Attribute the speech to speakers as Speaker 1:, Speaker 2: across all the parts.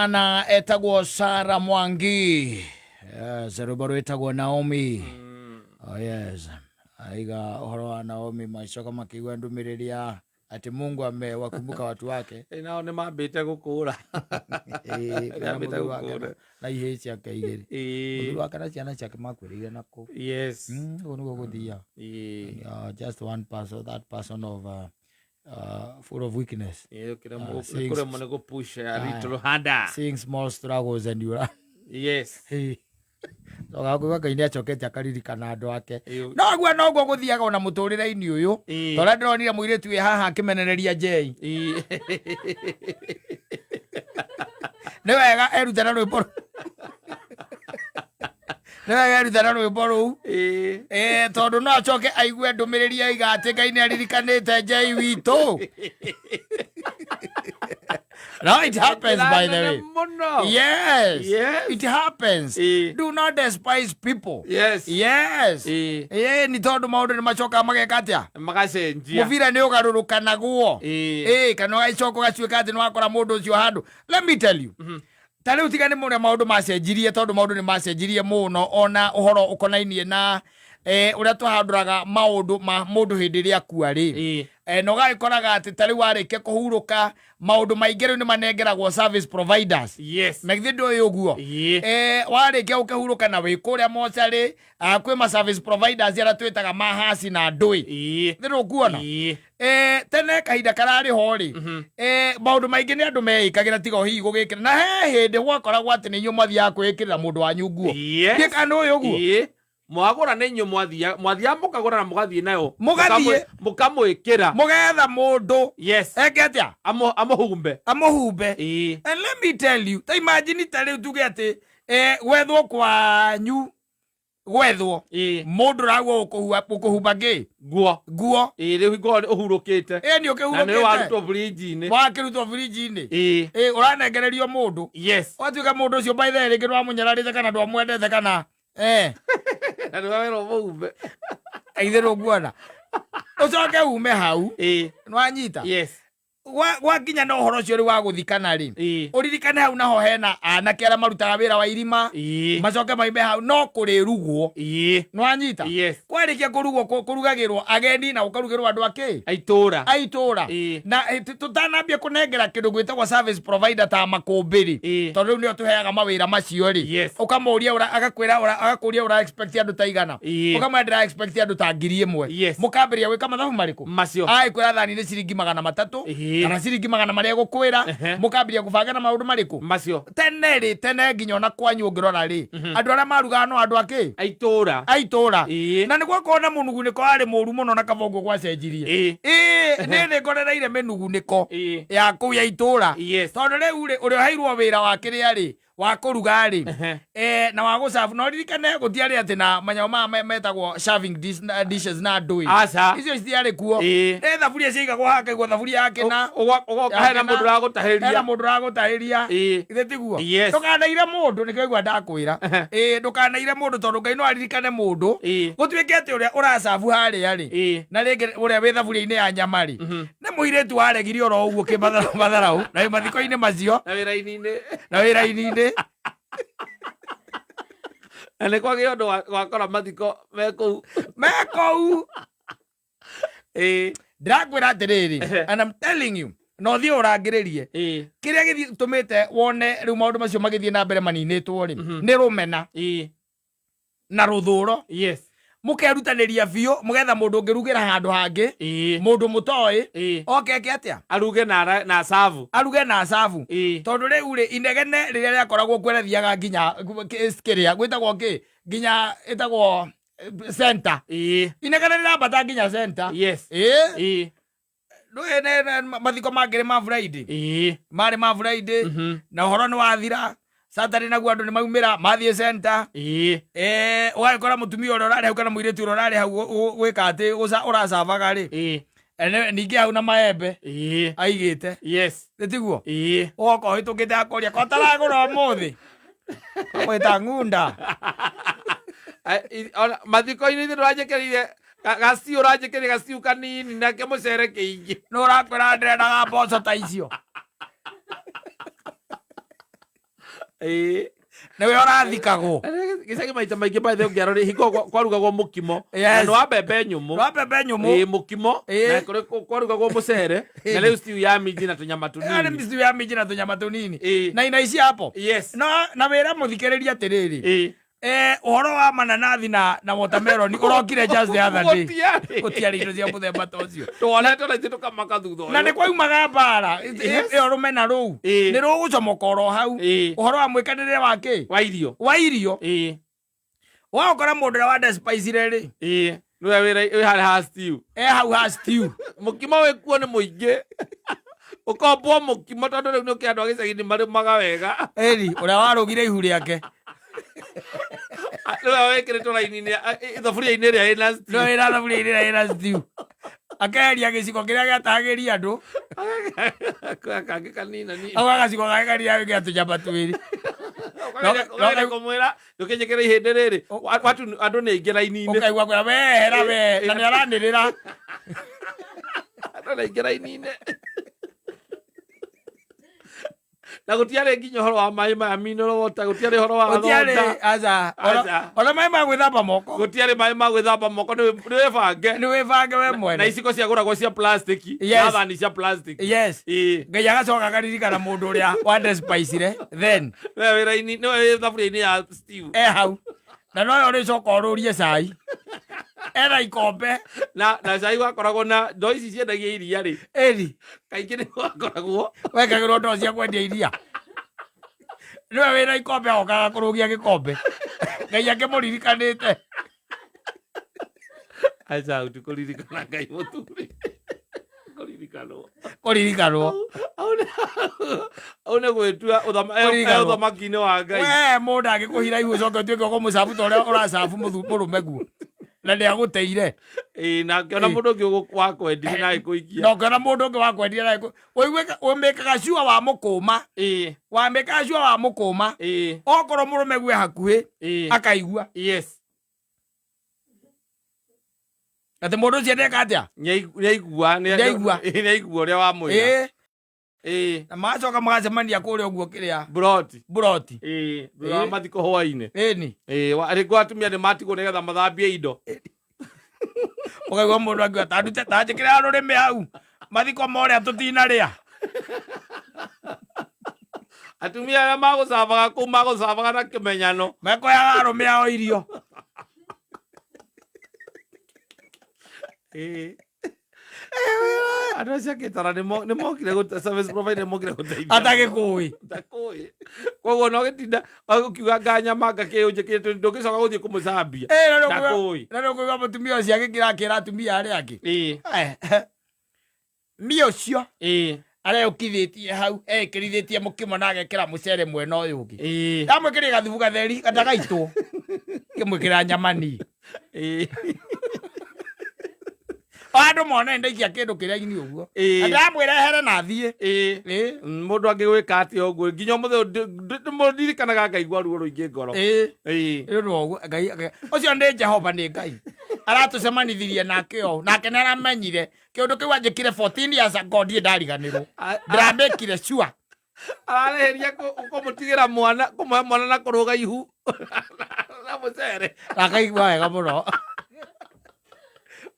Speaker 1: Na etagwo Sara Mwangi. Yes, rwĩmbo rwĩtagwo Naomi. Oh, yes. Aiga ũhoro wa Naomi macoka makĩigua ndũmĩrĩri ya atĩ Mungu amewakumbuka watu wake.
Speaker 2: Ĩ, nao nĩ mambĩte gũkũra.
Speaker 1: Ĩĩ, kwĩna
Speaker 2: Nĩmambĩte
Speaker 1: mũthuri wake
Speaker 2: gũkũra.
Speaker 1: na ihĩĩ ciake igĩrĩ. Mũthuri wake na ciana ciake makuĩrĩire na kũu. Ũguo nĩguo gũthiaga. Just one person, that person of full of weakness.
Speaker 2: Kũremwo nĩ gũ push a little harder.
Speaker 1: Seeing small struggles and you are Toga kuigua Ngai nĩ acokete akaririkana andũ ake. Noguo noguo gũthiaga ona mũtũrĩre-inĩ ũyũ. Torĩa ndĩronire mũirĩtu wĩ haha akĩmenereria Jay. Nĩ wega erute na rwĩmbo rũu. Nĩ wega erute na rwĩmbo rũu. Tondũ no acoke aigue ndũmĩrĩri aiga atĩ Ngai nĩ aririkanĩte Jay witũ. No, it happens, by the way.
Speaker 2: Mũno.
Speaker 1: Yes.
Speaker 2: Yes.
Speaker 1: It happens. Do not despise people. Yes. Nĩ tondũ maũndũ nĩ macokaga mageka atĩa?
Speaker 2: Magacenjia.
Speaker 1: Mũbira nĩ ũgarũrũkanagwo. Kana ũgacoka ũgatuĩka atĩ nĩ wakora mũndũ ũcio handũ. Let me tell you. Ta rĩu tiga nĩ mũrĩa maũndũ macenjirie, tondũ maũndũ nĩ macenjirie mũno, ona ũhoro ũkonainie na ũrĩa tũhandũraga maũndũ ma mũndũ hĩndĩ ĩrĩa akua rĩ. Na ũgagĩkoraga atĩ ta rĩu warĩkia kũhurũka, maũndũ maingĩ rĩu nĩ manengeragwo service providers. Na githĩ ndũĩ ũguo? Warĩkia gũkĩhurũka na wĩ kũrĩa mocarĩ, kwĩ ma service providers arĩa twĩtaga ma hasi na ndũĩ. Nĩ ndũkuona? Tene kahinda kararĩ ho rĩ, maũndũ maingĩ nĩ andũ meĩkagĩra tiga hihi gũgĩkĩra. Na he hĩndĩ gwakoragwo atĩ nĩ inyuĩ mwathiaga kwĩĩkĩrĩra mũndũ wanyu nguo. Ndiĩ kana nĩ ũĩ ũguo?
Speaker 2: Mwagũra nĩ inyuĩ mwathiaga mũkagũra na mũgathiĩ nayo.
Speaker 1: Mũgathiĩ.
Speaker 2: Mũkamwĩkĩra.
Speaker 1: Mũgetha mũndũ. Eke atĩa?
Speaker 2: Amũhumbe.
Speaker 1: Amũhumbe. And let me tell you, ta imagine ta rĩu tuge atĩ, gwethwo kwanyu, gwethwo. Mũndũ ũrauga ũkũhumba kĩ?
Speaker 2: Nguo.
Speaker 1: Nguo.
Speaker 2: Rĩu nguo nĩ ũhurũkĩte.
Speaker 1: Nĩ ũkĩhurũkĩte.
Speaker 2: Na nĩ warutwo burinji-inĩ.
Speaker 1: Wakĩrutwo burinji-inĩ. Ũranengererio mũndũ. Ũgatuĩka mũndũ ũcio by the way rĩngĩ ndwamũnyararĩte kana ndwamwendete kana.
Speaker 2: Na nĩ wawĩrwo mũhumbe.
Speaker 1: Ithe ndũkuona. Ũcoke ume hau. Nĩwanyita? Gwakinya na ũhoro ũcio rĩu wa gũthikana rĩ, ũririkane hau naho hena anake arĩa marutaga wĩra wa irima, macoke maime hau no kũrĩrugwo. Nĩwanyita? Kwarĩkia kũrugwo, kũrugagĩrwo ageni na gũkarugĩrwo andũ akĩ?
Speaker 2: A itũũra.
Speaker 1: A itũũra. Na tũtanambia kũnengera kĩndũ gwĩtagwo service provider ta makũmbĩ rĩ, tondũ rĩu nĩo tũheaga mawĩra macio rĩ, ũkamũria ũra, agakwĩra ũra, agakũria ũra expect andũ ta igana. Ũkamwĩra ndĩra expect andũ ta 1000. Mũkambĩrĩria gwĩka mathabu marĩkũ?
Speaker 2: Macio.
Speaker 1: Agĩkwĩra thani nĩ ciringi 300, kana ciringi magana marĩa egũkwĩra, mũkambĩrĩria kũbanga na maũndũ marĩkũ?
Speaker 2: Macio.
Speaker 1: Tene rĩ, tene nginya ona kwanyu ũngĩrora rĩ, andũ arĩa marugaga no andũ akĩ?
Speaker 2: A itũũra.
Speaker 1: A itũũra. Na nĩ gwakorwo na mũnugunĩko warĩ mũru mũno na kaba ũguo gwacenjirie. Niĩ nĩ ngorereire mĩnugunĩko ya kũu ya itũũra. Tondũ rĩu rĩ, ũrĩa ũheirwo wĩra wa kĩrĩa rĩ, wa kũruga rĩ, na wa gũcabu, na ũririkane gũtiarĩ atĩ na manyamũ maya metagwo serving dishes na ndũĩ.
Speaker 2: Aca.
Speaker 1: Icio citiarĩ kuo. Nĩ thaburia ciaigagwo haha kaigwo thaburia ya kĩna.
Speaker 2: Ũgoka hena mũndũ ũragũtahĩria.
Speaker 1: Hena mũndũ ũragũtahĩria. Githĩ tiguo? Ndũkanaire mũndũ, nĩkĩo igua ndakwĩra. Ndũkanaire mũndũ tondũ Ngai no aririkane mũndũ. Gũtuĩke atĩ ũrĩa ũracabu harĩa rĩ, na rĩngĩ ũrĩa wĩ thaburia-inĩ ya nyama rĩ, nĩ mũirĩtu waregire oro ũguo kĩmatharaũ matharaũ, na wĩ mathiko-inĩ macio.
Speaker 2: Na wĩra-inĩ.
Speaker 1: Na wĩra-inĩ.
Speaker 2: Na nĩ kwagĩa ũndũ wakora mathiko me kũu.
Speaker 1: Me kũu. Ndĩrakwĩra atĩrĩrĩ, and I'm telling you, na ũthiĩ ũrangĩrĩrie. Kĩrĩa gĩtũmĩte wone rĩu maũndũ macio magĩthiĩ na mbere maninĩtwo rĩ, nĩ rũmena. Na rũthũro. Mũkerutanĩria biũ mũgetha mũndũ ũngĩrugĩra handũ hangĩ, mũndũ mũtoĩ, oke eke atĩa?
Speaker 2: Aruge na cabu.
Speaker 1: Aruge na cabu. Tondũ rĩu rĩ, inegene rĩrĩa rĩakoragwo kuo rĩathiaga nginya kĩrĩa gwĩtagwo kĩ? Nginya ĩtagwo center. Inegene rĩrambata nginya center. Ndũĩ mathiko mangĩ nĩ ma Friday. Marĩ ma Friday. Na ũhoro nĩ wathira. Saturday naguo andũ nĩ maumĩra, mathiĩ center. Ũgagĩkora mũtumia ũrĩa ũrarĩ hau kana mũirĩtu ũrĩa ũrarĩ hau gwĩka atĩ ũracavaga rĩ. Ningĩ hau na maembe. Aigĩte. Nĩ tiguo? Ũgoka ũhĩtũkĩte akoria, ko ũtaragũra ũmũthĩ? Kamwĩta ng'unda.
Speaker 2: Ona mathiko-inĩ ithuĩ ndũranjĩkĩrire gaciũ, ũranjĩkĩrire gaciũ kanini nake mũcere kĩingĩ.
Speaker 1: Nĩ ũrakwĩra ndĩrendaga mboco ta icio.
Speaker 2: Ĩĩ.
Speaker 1: Nĩwe ũrathikagwo.
Speaker 2: Gĩcagi maita maingĩ by the way ũngĩarorire hingo kwarugagwo mũkimo.
Speaker 1: Yes.
Speaker 2: Na nĩ wa mbembe nyũmũ.
Speaker 1: Rwa mbembe nyũmũ.
Speaker 2: Ĩĩ mũkimo.
Speaker 1: Ĩĩ.
Speaker 2: Na kũrĩ kwarugagwo mũcere. Na rĩu stew ya minji na tũnyama
Speaker 1: Arĩ
Speaker 2: tũnini.
Speaker 1: mĩcibi ya minji na tũnyama tũnini.
Speaker 2: Ĩĩ.
Speaker 1: Na inaici hapo.
Speaker 2: Yes.
Speaker 1: No na wĩra mũthikĩrĩria atĩrĩrĩ.
Speaker 2: Ĩĩ.
Speaker 1: Ũhoro wa mananathi na watermelon ũrokire just the other day.
Speaker 2: Gũtiarĩ.
Speaker 1: Gũtiarĩ indo cia mũthemba ta ũcio.
Speaker 2: Tworetwo na ithuĩ tũkamaka thutha ũyũ.
Speaker 1: Na nĩ kwaumaga mbara.
Speaker 2: Yes.
Speaker 1: Ĩyo rũmena rũu.
Speaker 2: Ĩĩ.
Speaker 1: Nĩ rũgũcomoka oro hau.
Speaker 2: Ĩĩ.
Speaker 1: Ũhoro wa mwĩkanĩrĩre wa kĩ?
Speaker 2: Wa irio.
Speaker 1: Wa irio.
Speaker 2: Ĩĩ.
Speaker 1: Wagũkora mũndũ ũrĩa wa despicire rĩ.
Speaker 2: Ĩĩ. Nĩwe wĩra wĩ harĩa ha stew.
Speaker 1: E hau ha stew.
Speaker 2: Mũkimo wĩ kuo nĩ mũingĩ. Ũkombwo mũkimo tondũ rĩu nĩũkĩ andũ a gĩcagi-inĩ marĩmaga wega.
Speaker 1: Ĩri ũrĩa warũgire ihu rĩake.
Speaker 2: Nĩwe wĩkĩrĩtwo raini-inĩ thaburia-inĩ ĩrĩa ĩna stew.
Speaker 1: No ĩra thaburia ĩrĩa ĩna stew. Akeheria gĩciko kĩrĩa gĩatahagĩria andũ.
Speaker 2: Koya kangĩ kanina nini.
Speaker 1: Au gaciko gake kanina gĩa tũnyama twĩrĩ.
Speaker 2: Ũkageria kũmwĩra ndũkĩnjĩkĩre ihĩndĩ rĩrĩ. Watu andũ nĩ aingĩ raini-inĩ.
Speaker 1: Ũkaigua kwĩra we hera we na nĩ aranĩrĩra.
Speaker 2: Andũ nĩ aingĩ raini-inĩ. Na gũtiarĩ nginya ũhoro wa maĩ maya mineral water, gũtiarĩ ũhoro wa
Speaker 1: Gũtiarĩ
Speaker 2: thonda.
Speaker 1: aca.
Speaker 2: Aca.
Speaker 1: Ona maĩ ma gwĩthamba moko.
Speaker 2: Gũtiarĩ maĩ ma gwĩthamba moko nĩ wĩbange.
Speaker 1: Nĩ wĩbange we
Speaker 2: Na
Speaker 1: mwene.
Speaker 2: iciko ciagũragwo cia plastic
Speaker 1: Yes.
Speaker 2: na thani cia plastic.
Speaker 1: Yes.
Speaker 2: Ĩĩ.
Speaker 1: Ngai agacoka akaririkana mũndũ ũrĩa wa despicire then
Speaker 2: Nĩwe wĩra-inĩ nĩwe wĩ thaburia-inĩ ya stew.
Speaker 1: e hau. Na nowe ũrĩcoka ũrũrie cai. Ena ikombe.
Speaker 2: Na cai wakoragwo na ndoo ici ciendagia iria rĩ.
Speaker 1: Ĩri.
Speaker 2: Kaingĩ nĩ gwakoragwo
Speaker 1: Wekagĩrwo ndoo cia kwendia iria. Nĩwe wĩna ikombe agokaga kũrũgia gĩkombe. Ngai akĩmũririkanĩte.
Speaker 2: Aca ti kũririkana Ngai mũthuri. Kũririkanwo.
Speaker 1: Kũririkanwo.
Speaker 2: Au nĩ gwĩtua
Speaker 1: Kũririkanwo.
Speaker 2: ũthamaki-inĩ wa Ngai.
Speaker 1: We mũndũ angĩkũhira ihu ũcoke ũtuĩke ũkũmũcabu ta ũrĩa ũracabu mũrũme guo. Na nĩagũteire.
Speaker 2: Ĩĩ na ngĩona
Speaker 1: Ĩĩ.
Speaker 2: mũndũ ũngĩ wakwendirie na agĩkũikia.
Speaker 1: Na ũkĩona mũndũ ũngĩ wakwendia na ũmĩkaga cua wa mũkũma.
Speaker 2: Ĩĩ.
Speaker 1: Wamĩkaga cua wa mũkũma.
Speaker 2: Ĩĩ.
Speaker 1: Okorwo mũrũme guo e hakuhĩ
Speaker 2: Ĩĩ.
Speaker 1: akaigua.
Speaker 2: Yes.
Speaker 1: Atĩ mũndũ ũcio ndeka atĩa?
Speaker 2: Nĩaigua
Speaker 1: Nĩaigua.
Speaker 2: nĩaigua ũrĩa wamwĩra.
Speaker 1: Ĩĩ.
Speaker 2: Ĩĩ.
Speaker 1: Na magacoka magacemania kũrĩa ũguo kĩrĩa
Speaker 2: Mburoti.
Speaker 1: mburoti.
Speaker 2: Ĩĩ. Thutha wa
Speaker 1: Ĩĩ.
Speaker 2: mathiko hwainĩ.
Speaker 1: Ĩni.
Speaker 2: Ĩĩ. Rĩngĩ atumia nĩ matigwo nĩgetha mathambie indo.
Speaker 1: Ũkaigua mũndũ akiuga ta ndute ta njĩkĩre rũrĩmĩ hau. Mathiko morĩa tũtinarĩa.
Speaker 2: Atumia arĩa magũcabaga kũu magũcabaga na kĩmenyano.
Speaker 1: Mekoyaga arũme ao irio.
Speaker 2: Ĩĩ. Andũ acio a Gĩtara nĩ mokire service provider nĩ mokire gũteithia.
Speaker 1: Atagĩkũĩ.
Speaker 2: Ndakũĩ. Koguo no gĩtinda ũkiuga nganyama ngakĩũnjĩkĩte ndũngĩcoka gũthiĩ kũmũcambia. Ndakũĩ.
Speaker 1: Na nĩ ũkũigua mũtumia ũcio agĩkĩra akĩra atumia arĩa angĩ.
Speaker 2: Ĩĩ.
Speaker 1: Niĩ ũcio
Speaker 2: Ĩĩ.
Speaker 1: areũkithĩtie hau eĩkĩrithĩtie mũkimo na agekĩra mũcere mwena ũyũ ũngĩ.
Speaker 2: Ĩĩ.
Speaker 1: Ndamwĩkĩrire gathubu gatheri gatagaitwo. Ngĩmwĩkĩra nyama niĩ.
Speaker 2: Ĩĩ.
Speaker 1: O andũ mone ndaikia kĩndũ kĩrĩa-inĩ ũguo.
Speaker 2: Ĩĩ.
Speaker 1: Na ndamwĩra ehere na thiĩ.
Speaker 2: Ĩĩ.
Speaker 1: Ĩĩ.
Speaker 2: Mũndũ angĩgwĩka atĩa ũguo nginya ũmũthĩ ndirikanaga ngaigua ruo rũingĩ ngoro.
Speaker 1: Ĩĩ.
Speaker 2: Ĩĩ.
Speaker 1: Nĩ ũndũ wa ũguo Ngai ũcio nĩ Jehova nĩ Ngai. Aratũcemanithirie nake ũũ nake nĩ aramenyire kĩũndũ kĩu anjĩkire 14 years ago ndirĩ ndariganĩrwo. Ndĩramĩkire sure.
Speaker 2: Ararĩhĩria kũmũtigĩra mwana kũmũhe mwana na kũrũga ihu na mũcere.
Speaker 1: Akaigua wega mũno.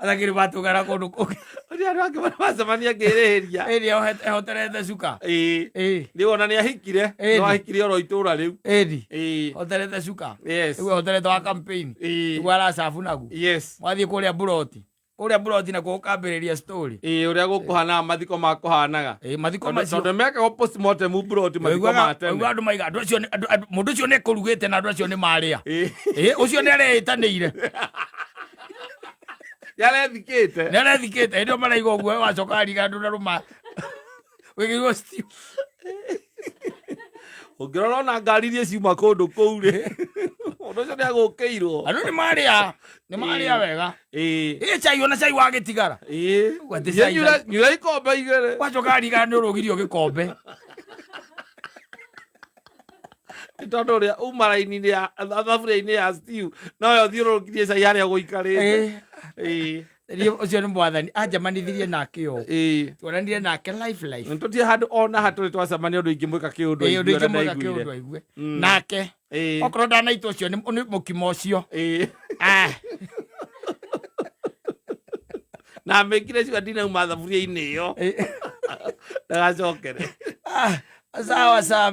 Speaker 1: Athakiri matũngana kũndũ kũngĩ.
Speaker 2: Ũrĩa andũ angĩ macemania ngĩrĩhĩria.
Speaker 1: Ĩrĩ ehoterete cuka.
Speaker 2: Ĩĩ.
Speaker 1: Ĩĩ.
Speaker 2: Rĩu ona nĩ ahikire.
Speaker 1: Ĩĩ.
Speaker 2: No ahikire oro itũra rĩu.
Speaker 1: Ĩni.
Speaker 2: Ĩĩ.
Speaker 1: Hoterete cuka.
Speaker 2: Yes.
Speaker 1: Rĩu ehoterete wa campaign.
Speaker 2: Ĩĩ.
Speaker 1: Nĩguo aracabu naguo.
Speaker 2: Yes.
Speaker 1: Mwathiĩ kũrĩa mburoti. Kũrĩa mburoti nakuo ũkambĩrĩria story.
Speaker 2: Ĩĩ ũrĩa gũkũhanaga mathiko makũhanaga.
Speaker 1: Ĩĩ mathiko
Speaker 2: Tondũ
Speaker 1: macio.
Speaker 2: tondũ mekagwo postmortem mburoti mathiko ma tene.
Speaker 1: Waigua andũ maiga andũ acio mũndũ ũcio nĩ kũrugĩte na andũ acio nĩ marĩa.
Speaker 2: Ĩĩ.
Speaker 1: Ĩĩ ũcio nĩ areĩtanĩire.
Speaker 2: Nĩarethikĩte.
Speaker 1: Nĩ arethikĩte hĩndĩ ĩyo maraiga ũguo wacoka ariga andũ na rũma. Wĩkĩirwo stew.
Speaker 2: Ũngĩrora ona ngari iria ciuma kũndũ kũu rĩ. Mũndũ ũcio nĩagũkĩirwo.
Speaker 1: Andũ nĩ marĩa. Nĩ marĩa wega.
Speaker 2: Ĩĩ.
Speaker 1: Ĩĩ cai ona cai wagĩtigara.
Speaker 2: Ĩĩ.
Speaker 1: Atĩ cai-
Speaker 2: Nyura ikombe igĩrĩ.
Speaker 1: Wacoka ariga nĩ ũrũgirio gĩkombe.
Speaker 2: Nĩ tondũ ũrĩa uma raini-inĩ ya thaburia-inĩ ya stew noyo thiũrũrũkirie cai harĩa gũikarĩte.
Speaker 1: Ĩĩ.
Speaker 2: Ĩĩ.
Speaker 1: Niĩ ũcio nĩ mwathani anjamanithirie nake ũũ. Tuonanire nake life life.
Speaker 2: Tũtirĩ handũ ona ha tũrĩ twacemania ũndũ ingĩmwĩka kĩũndũ
Speaker 1: Ĩĩ, ũndũ
Speaker 2: aigue, ona
Speaker 1: ingĩmwĩka
Speaker 2: ndaiguire.
Speaker 1: kĩũndũ aigue nake. Okorwo ndanaitwo ũcio nĩ mũkimo ũcio. Ah.
Speaker 2: Na mĩkire cua ndinauma thaburia-inĩ ĩyo. Ndagacokere.
Speaker 1: Ah, sawa sawa.